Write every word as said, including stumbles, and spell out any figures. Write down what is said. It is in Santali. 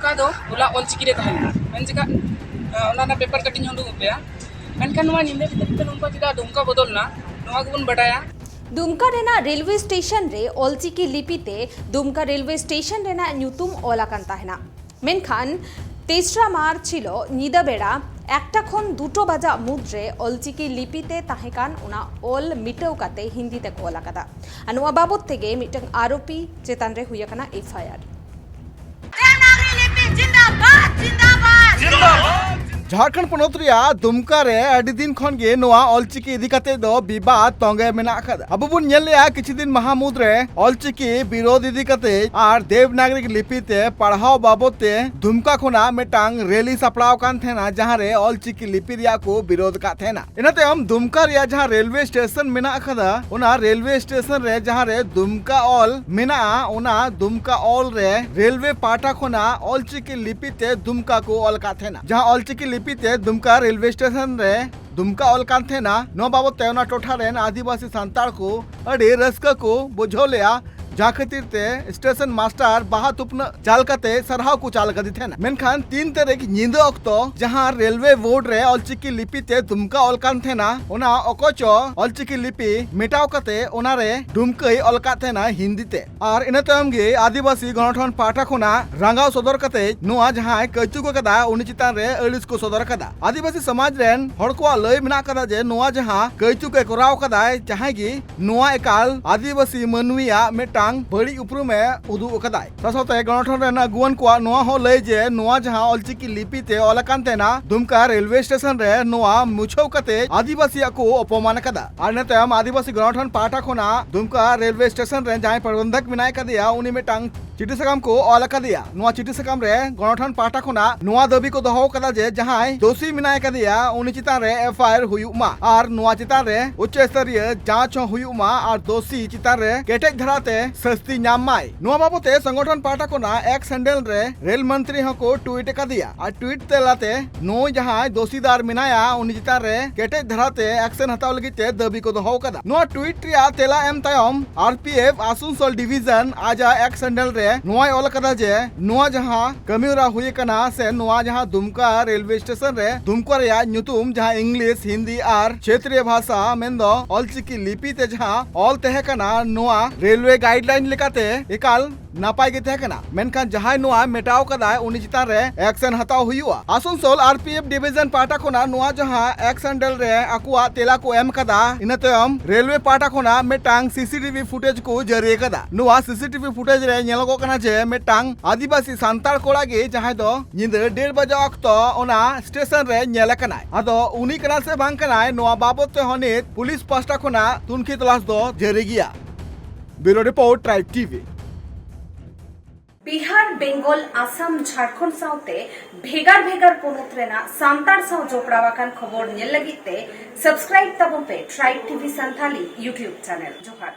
ᱚᱠᱟ ᱫᱚ ᱦᱚᱞᱟ ᱚᱞᱪᱤᱠᱤ ᱨᱮ ᱛᱟᱦᱮᱸ ᱞᱮᱱᱟ, ᱢᱮᱱ ᱪᱮᱫᱟᱜ ᱚᱱᱟ ᱨᱮᱱᱟᱜ ᱯᱮᱯᱟᱨ ᱠᱟᱹᱴᱤᱡ ᱤᱧ ᱩᱰᱩᱠ ᱟᱯᱮᱭᱟ᱾ ᱢᱮᱱᱠᱷᱟᱱ ᱱᱚᱣᱟ ᱧᱤᱫᱟᱹ ᱵᱷᱤᱛᱟᱹᱨ ᱛᱮ ᱱᱚᱝᱠᱟ ᱪᱮᱫᱟᱜ ᱫᱩᱢᱠᱟ ᱵᱚᱫᱚᱞ ᱮᱱᱟ, ᱱᱚᱣᱟ ᱜᱮᱵᱚᱱ ᱵᱟᱰᱟᱭᱟ᱾ ᱫᱩᱢᱠᱟ ᱨᱮᱱᱟᱜ ᱨᱮᱞᱣᱮ ᱥᱴᱮᱥᱚᱱ ᱨᱮ ᱚᱞᱪᱤᱠᱤ ᱞᱤᱯᱤ ᱛᱮ ᱫᱩᱢᱠᱟ ᱨᱮᱞᱣᱮ ᱥᱴᱮᱥᱚᱱ ᱨᱮᱱᱟᱜ ᱧᱩᱛᱩᱢ ᱚᱞ ᱟᱠᱟᱱ ᱛᱟᱦᱮᱱᱟ᱾ ᱢᱮᱱᱠᱷᱟᱱ ᱛᱮᱥᱨᱟ ᱢᱟᱨᱪ ᱦᱤᱞᱳᱜ ᱧᱤᱫᱟᱹ ᱵᱮᱲᱟ ᱮᱠᱴᱟ ᱠᱷᱚᱱ ᱫᱩᱴᱳ ᱵᱟᱡᱟᱜ ᱢᱩᱫᱽᱨᱮ ᱚᱞᱪᱤᱠᱤ ᱞᱤᱯᱤ ᱛᱮ ᱛᱟᱦᱮᱸ ᱠᱟᱱ ᱚᱱᱟ ᱚᱞ ᱢᱤᱴᱟᱹᱣ ᱠᱟᱛᱮ ᱦᱤᱱᱫᱤ ᱛᱮᱠᱚ ᱚᱞ ᱟᱠᱟᱫᱟ᱾ ᱟᱨ ᱱᱚᱣᱟ ᱵᱟᱵᱚᱛ ᱛᱮᱜᱮ ᱢᱤᱫᱴᱟᱝ ᱟᱨᱳᱯᱤ ᱪᱮᱛᱟᱱ ᱨᱮ ᱦᱩᱭ ᱟᱠᱟᱱᱟ ᱮᱯᱷ ᱟᱭ ᱟᱨ᱾ ᱡᱷᱟᱲᱠᱷᱚᱸᱰ ᱯᱚᱱᱚᱛ ᱨᱮᱭᱟᱜ ᱫᱩᱢᱠᱟ ᱨᱮ ᱟᱹᱰᱤ ᱫᱤᱱ ᱠᱷᱚᱱ ᱜᱮ ᱱᱚᱣᱟ ᱚᱞᱪᱤᱠᱤ ᱤᱫᱤ ᱠᱟᱛᱮ ᱫᱚ ᱵᱤᱵᱟᱫ ᱛᱚᱸᱜᱮ ᱢᱮᱱᱟᱜ ᱟᱠᱟᱫᱟ᱾ ᱟᱵᱚ ᱵᱚᱱ ᱧᱮᱞ ᱞᱮᱜᱼᱟ, ᱠᱤᱪᱷᱩ ᱫᱤᱱ ᱢᱟᱦᱟ ᱢᱩᱫᱽ ᱨᱮ ᱚᱞᱪᱤᱠᱤ ᱵᱤᱨᱳᱫ ᱤᱫᱤ ᱠᱟᱛᱮ ᱟᱨ ᱫᱮᱵᱽᱱᱟᱜᱚᱨᱤ ᱞᱤᱯᱤ ᱛᱮ ᱯᱟᱲᱦᱟᱣ ᱵᱟᱵᱚᱛ ᱛᱮ ᱫᱩᱢᱠᱟ ᱠᱷᱚᱱᱟᱜ ᱢᱤᱫᱴᱟᱝ ᱨᱮᱞᱤ ᱥᱟᱯᱲᱟᱣ ᱟᱠᱟᱱ ᱛᱟᱦᱮᱱᱟ, ᱡᱟᱦᱟᱸ ᱨᱮ ᱚᱞᱪᱤᱠᱤ ᱞᱤᱯᱤ ᱨᱮᱭᱟᱜ ᱠᱚ ᱵᱤᱨᱳᱫ ᱟᱠᱟᱫ ᱛᱟᱦᱮᱱᱟ᱾ ᱤᱱᱟᱹ ᱛᱟᱭᱚᱢ ᱫᱩᱢᱠᱟ ᱨᱮᱭᱟᱜ ᱡᱟᱦᱟᱸ ᱨᱮᱞᱣᱮ ᱥᱴᱮᱥᱚᱱ ᱢᱮᱱᱟᱜ ᱟᱠᱟᱫᱟ, ᱚᱱᱟ ᱨᱮᱞᱣᱮ ᱥᱴᱮᱥᱚᱱ ᱨᱮ ᱡᱟᱦᱟᱸ ᱨᱮ ᱫᱩᱢᱠᱟ ᱚᱞ ᱢᱮᱱᱟᱜᱼᱟ, ᱚᱱᱟ ᱫᱩᱢᱠᱟ ᱚᱞ ᱨᱮ ᱨᱮᱞᱣᱮ ᱯᱟᱦᱴᱟ ᱠᱷᱚᱱᱟᱜ ᱚᱞᱪᱤᱠᱤ ᱞᱤᱯᱤ ᱛᱮ ᱫᱩᱢᱠᱟ ᱠᱚ ᱚᱞ ᱟᱠᱟᱫ ᱛᱟᱦᱮᱱᱟ᱾ ᱡᱟᱦᱟᱸ ᱚᱞᱪᱤᱠᱤ ᱞᱤᱯᱤ ᱛᱮ ᱫᱩᱢᱠᱟ ᱨᱮᱞᱣᱮ ᱥᱴᱮᱥᱚᱱ ᱨᱮ ᱫᱩᱢᱠᱟ ᱚᱞ ᱠᱟᱱ ᱛᱟᱦᱮᱱᱟ, ᱱᱚᱣᱟ ᱵᱟᱵᱚᱛ ᱛᱮ ᱚᱱᱟ ᱴᱚᱴᱷᱟ ᱨᱮᱱ ᱟᱹᱫᱤᱵᱟᱹᱥᱤ ᱥᱟᱱᱛᱟᱲ ᱠᱚ ᱟᱹᱰᱤ ᱨᱟᱹᱥᱠᱟᱹ ᱠᱚ ᱵᱩᱡᱷᱟᱹᱣ ᱞᱮᱜᱼᱟ, ᱡᱟᱦᱟᱸ ᱠᱷᱟᱹᱛᱤᱨ ᱛᱮ ᱥᱴᱮᱥᱚᱱ ᱢᱟᱥᱴᱟᱨ ᱵᱟᱦᱟ ᱛᱩᱯᱱᱟᱹ ᱪᱟᱞ ᱠᱟᱛᱮ ᱥᱟᱨᱦᱟᱣ ᱠᱚ ᱪᱟᱞ ᱠᱟᱫᱮ ᱛᱟᱦᱮᱱᱟ᱾ ᱢᱮᱱᱠᱷᱟᱱ ᱛᱤᱱ ᱛᱟᱹᱨᱤᱠᱷ ᱧᱤᱫᱟᱹ ᱚᱠᱛᱚ ᱡᱟᱦᱟᱸ ᱨᱮᱞᱣᱮ ᱵᱳᱨᱰ ᱨᱮ ᱚᱞᱪᱤᱠᱤ ᱞᱤᱯᱤ ᱛᱮ ᱫᱩᱢᱠᱟ ᱚᱞ ᱠᱟᱱ ᱛᱟᱦᱮᱱᱟ, ᱚᱱᱟ ᱚᱠᱚᱪᱚ ᱚᱞᱪᱤᱠᱤ ᱞᱤᱯᱤ ᱢᱮᱴᱟᱣ ᱠᱟᱛᱮ ᱚᱱᱟᱨᱮ ᱰᱩᱢᱠᱟᱹᱭ ᱚᱞ ᱠᱟᱫ ᱛᱟᱦᱮᱱᱟ ᱦᱤᱱᱫᱤ ᱛᱮ᱾ ᱟᱨ ᱤᱱᱟᱹ ᱛᱟᱭᱚᱢ ᱜᱮ ᱟᱹᱫᱤᱵᱟᱹᱥᱤ ᱜᱚᱱᱚᱴᱷᱚᱱ ᱯᱟᱦᱴᱟ ᱠᱷᱚᱱᱟᱜ ᱨᱟᱸᱜᱟᱣ ᱥᱚᱫᱚᱨ ᱠᱟᱛᱮ ᱱᱚᱣᱟ ᱡᱟᱦᱟᱸᱭ ᱠᱟᱹᱭᱪᱩᱠ ᱟᱠᱟᱫᱟ, ᱩᱱᱤ ᱪᱮᱛᱟᱱ ᱨᱮ ᱟᱹᱲᱤᱥ ᱠᱚ ᱥᱚᱫᱚᱨ ᱟᱠᱟᱫᱟ᱾ ᱟᱹᱫᱤᱵᱟᱹᱥᱤ ᱥᱚᱢᱟᱡᱽ ᱨᱮᱱ ᱦᱚᱲ ᱠᱚᱣᱟᱜ ᱞᱟᱹᱭ ᱢᱮᱱᱟᱜ ᱟᱠᱟᱫᱟ ᱡᱮ ᱱᱚᱣᱟ ᱡᱟᱦᱟᱸ ᱠᱟᱹᱭᱪᱩᱠ ᱮ ᱠᱚᱨᱟᱣ ᱟᱠᱟᱫᱟᱭ, ᱡᱟᱦᱟᱸᱭ ᱜᱮ ᱱᱚᱣᱟ ᱮᱠᱟᱞ ᱟᱹᱫᱤᱵᱟᱹᱥᱤ ᱢᱟᱹᱱᱢᱤᱭᱟᱜ ᱢᱤᱫᱴᱟᱝ ᱵᱟᱹᱲᱤᱡ ᱩᱯᱨᱩᱢ ᱮ ᱩᱫᱩᱜ ᱟᱠᱟᱫᱟᱭ᱾ ᱥᱟᱶ ᱥᱟᱶᱛᱮ ᱜᱚᱱᱚᱴᱷᱚᱱ ᱨᱮᱱ ᱟᱹᱜᱩᱣᱟᱹᱱ ᱠᱚᱣᱟᱜ ᱱᱚᱣᱟ ᱦᱚᱸ ᱞᱟᱹᱭ ᱡᱮ ᱱᱚᱣᱟ ᱡᱟᱦᱟᱸ ᱚᱞᱪᱤᱠᱤ ᱞᱤᱯᱤ ᱛᱮ ᱚᱞ ᱟᱠᱟᱱ ᱛᱟᱦᱮᱱᱟ, ᱫᱩᱢᱠᱟ ᱨᱮᱞᱣᱮ ᱥᱴᱮᱥᱚᱱ ᱨᱮ ᱱᱚᱣᱟ ᱢᱩᱪᱷᱟᱹᱣ ᱠᱟᱛᱮ ᱟᱹᱫᱤᱵᱟᱹᱥᱤᱭᱟᱜ ᱠᱚ ᱚᱯᱚᱢᱟᱱ ᱟᱠᱟᱫᱟ᱾ ᱟᱨ ᱤᱱᱟᱹ ᱛᱟᱭᱚᱢ ᱟᱹᱫᱤᱵᱟᱹᱥᱤ ᱜᱚᱱᱚᱴᱷᱚᱱ ᱯᱟᱦᱴᱟ ᱠᱷᱚᱱᱟᱜ ᱫᱩᱢᱠᱟ ᱨᱮᱞᱣᱮ ᱥᱴᱮᱥᱚᱱ ᱨᱮ ᱡᱟᱦᱟᱸᱭ ᱯᱨᱚᱵᱚᱱᱫᱷᱚᱠ ᱢᱮᱱᱟᱭ ᱠᱟᱫᱮᱭᱟ, ᱩᱱᱤ ᱢᱤᱫᱴᱟᱝ ᱪᱤᱴᱷᱤ ᱥᱟᱠᱟᱢ ᱠᱚ ᱚᱞ ᱟᱠᱟᱫᱮᱭᱟ᱾ ᱱᱚᱣᱟ ᱪᱤᱴᱷᱤ ᱥᱟᱠᱟᱢ ᱨᱮ ᱜᱚᱱᱚᱴᱷᱚᱱ ᱯᱟᱦᱴᱟ ᱠᱷᱚᱱᱟᱜ ᱱᱚᱣᱟ ᱫᱟᱹᱵᱤ ᱠᱚ ᱫᱚᱦᱚ ᱟᱠᱟᱫᱟ ᱡᱮ ᱡᱟᱦᱟᱸᱭ ᱫᱳᱥᱤ ᱢᱮᱱᱟᱭ ᱠᱟᱫᱮᱭᱟ, ᱩᱱᱤ ᱪᱮᱛᱟᱱ ᱨᱮ ᱮᱯᱷ ᱟᱭ ᱟᱨ ᱦᱩᱭᱩᱜ ᱢᱟ ᱟᱨ ᱱᱚᱣᱟ ᱪᱮᱛᱟᱱ ᱨᱮ ᱩᱪᱪᱚ ᱥᱛᱚᱨᱤᱭᱚ ᱡᱟᱸᱪ ᱦᱚᱸ ᱦᱩᱭᱩᱜ ᱢᱟ ᱟᱨ ᱫᱳᱥᱤ ᱪᱮᱛᱟᱱ ᱨᱮ ᱠᱮᱴᱮᱡ ᱫᱷᱟᱨᱟᱛᱮ ᱥᱟᱹᱥᱛᱤ ᱧᱟᱢ ᱢᱟᱭ᱾ ᱱᱚᱣᱟ ᱵᱟᱵᱚᱛ ᱛᱮ ᱥᱚᱝᱜᱚᱴᱷᱚᱱ ᱯᱟᱦᱴᱟ ᱠᱷᱚᱱᱟᱜ ᱮᱠᱥ ᱦᱮᱱᱰᱮᱞ ᱨᱮ ᱨᱮᱞ ᱢᱚᱱᱛᱨᱤ ᱦᱚᱸᱠᱚ ᱴᱩᱭᱤᱴ ᱟᱠᱟᱫᱮᱭᱟ ᱟᱨ ᱴᱩᱭᱤᱴ ᱛᱟᱞᱟᱛᱮ ᱱᱩᱭ ᱡᱟᱦᱟᱸᱭ ᱫᱳᱥᱤᱫᱟᱨ ᱢᱮᱱᱟᱭᱟ, ᱩᱱᱤ ᱪᱮᱛᱟᱱ ᱨᱮ ᱠᱮᱴᱮᱡ ᱫᱷᱟᱨᱟᱛᱮ ᱮᱠᱥᱮᱱ ᱦᱟᱛᱟᱣ ᱞᱟᱹᱜᱤᱫ ᱛᱮ ᱫᱟᱹᱵᱤ ᱠᱚ ᱫᱚᱦᱚ ᱟᱠᱟᱫᱟ᱾ ᱱᱚᱣᱟ ᱴᱩᱭᱤᱴ ᱨᱮᱭᱟᱜ ᱛᱮᱞᱟ ᱮᱢ ᱛᱟᱭᱚᱢ ᱟᱨ ᱯᱤ ᱮᱯᱷ ᱟᱥᱟᱱᱥᱳᱞ ᱰᱤᱵᱤᱡᱚᱱ ᱟᱡᱟᱜ ᱮᱠᱥ ᱦᱮᱱᱰᱮᱞ ᱨᱮ ᱱᱚᱣᱟᱭ ᱚᱞ ᱟᱠᱟᱫᱟ ᱡᱮ ᱱᱚᱣᱟ ᱡᱟᱦᱟᱸ ᱠᱟᱹᱢᱤ ᱦᱚᱨᱟ ᱦᱩᱭ ᱟᱠᱟᱱᱟ ᱥᱮ ᱱᱚᱣᱟ ᱡᱟᱦᱟᱸ ᱫᱩᱢᱠᱟ ᱨᱮᱞᱣᱮ ᱥᱴᱮᱥᱚᱱ ᱨᱮ ᱫᱩᱢᱠᱟ ᱨᱮᱭᱟᱜ ᱧᱩᱛᱩᱢ ᱡᱟᱦᱟᱸ ᱤᱝᱞᱤᱥ, ᱦᱤᱱᱫᱤ ᱟᱨ ᱪᱷᱮᱛᱨᱤᱭᱚ ᱵᱷᱟᱥᱟ ᱢᱮᱱᱫᱚ ᱚᱞᱪᱤᱠᱤ ᱞᱤᱯᱤ ᱛᱮ ᱡᱟᱦᱟᱸ ᱚᱞ ᱛᱟᱦᱮᱸ ᱠᱟᱱᱟ, ᱱᱚᱣᱟ ᱨᱮᱞᱣᱮ ᱜᱟᱭᱤᱰᱞᱟᱭᱤᱱ ᱞᱮᱠᱟᱛᱮ ᱮᱠᱟᱞ ᱱᱟᱯᱟᱭ ᱜᱮ ᱛᱟᱦᱮᱸ ᱠᱟᱱᱟ, ᱢᱮᱱᱠᱷᱟᱱ ᱡᱟᱦᱟᱸᱭ ᱱᱚᱣᱟ ᱢᱮᱴᱟᱣ ᱠᱟᱫᱟᱭ ᱩᱱᱤ ᱪᱮᱛᱟᱱ ᱨᱮ ᱮᱠᱥᱮᱱ ᱦᱟᱛᱟᱣ ᱦᱩᱭᱩᱜᱼᱟ᱾ ᱟᱥᱟᱱᱥᱳᱞ ᱟᱨ ᱯᱤ ᱮᱯᱷ ᱰᱤᱵᱤᱡᱚᱱ ᱯᱟᱦᱴᱟ ᱠᱷᱚᱱᱟᱜ ᱱᱚᱣᱟ ᱡᱟᱦᱟᱸ ᱮᱠᱥ ᱦᱮᱱᱰᱮᱞ ᱨᱮ ᱟᱠᱚᱣᱟᱜ ᱛᱮᱞᱟ ᱠᱚ ᱮᱢ ᱠᱟᱫᱟ, ᱤᱱᱟᱹ ᱛᱟᱭᱚᱢ ᱨᱮᱞᱣᱮ ᱯᱟᱦᱴᱟ ᱠᱷᱚᱱᱟᱜ ᱢᱤᱫᱴᱟᱝ ᱥᱤ ᱥᱤ ᱴᱤ ᱵᱷᱤ ᱯᱷᱩᱴᱮᱡᱽ ᱠᱚ ᱡᱟᱹᱨᱤ ᱟᱠᱟᱫᱟ᱾ ᱱᱚᱣᱟ ᱥᱤ ᱥᱤ ᱴᱤ ᱵᱷᱤ ᱯᱷᱩᱴᱮᱡᱽ ᱨᱮ ᱧᱮᱞᱚᱜᱚᱜ ᱠᱟᱱᱟ ᱡᱮ ᱢᱤᱫᱴᱟᱝ ᱟᱹᱫᱤᱵᱟᱹᱥᱤ ᱥᱟᱱᱛᱟᱲ ᱠᱚᱲᱟ ᱜᱮ ᱡᱟᱦᱟᱸᱭ ᱫᱚ ᱧᱤᱫᱟᱹ ᱰᱮᱲ ᱵᱟᱡᱟ ᱚᱠᱛᱚ ᱚᱱᱟ ᱥᱴᱮᱥᱚᱱ ᱨᱮ ᱧᱮᱞ ᱟᱠᱟᱱᱟᱭ᱾ ᱟᱫᱚ ᱩᱱᱤ ᱠᱟᱱᱟ ᱥᱮ ᱵᱟᱝ ᱠᱟᱱᱟᱭ, ᱱᱚᱣᱟ ᱵᱟᱵᱚᱛ ᱛᱮᱦᱚᱸ ᱱᱤᱛ ᱯᱩᱞᱤᱥ ᱯᱟᱦᱴᱟ ᱠᱷᱚᱱᱟᱜ ᱛᱩᱱᱠᱷᱤ ᱛᱚᱞᱟᱥ ᱫᱚ ᱡᱟᱹᱨᱤ ᱜᱮᱭᱟ᱾ ᱵᱤᱭᱩᱨᱳ ᱨᱤᱯᱳᱨᱴ, ᱴᱨᱟᱭᱤᱵᱽ ᱴᱤ ᱵᱷᱤ᱾ ᱵᱤᱦᱟᱨ, ᱵᱮᱝᱜᱚᱞ, ᱟᱥᱟᱢ, ᱡᱷᱟᱲᱠᱷᱚᱸᱰ ᱥᱟᱶᱛᱮ ᱵᱷᱮᱜᱟᱨ ᱵᱷᱮᱜᱟᱨ ᱯᱚᱱᱚᱛ ᱨᱮᱱᱟᱜ ᱥᱟᱱᱛᱟᱲ ᱥᱟᱶ ᱡᱚᱯᱲᱟᱣ ᱟᱠᱟᱱ ᱠᱷᱚᱵᱚᱨ ᱧᱮᱞ ᱞᱟᱹᱜᱤᱫ ᱛᱮ subscribe ᱛᱟᱵᱚᱱ ᱯᱮ Tribe T V Santhali YouTube channel᱾ ᱡᱚᱦᱟᱨ᱾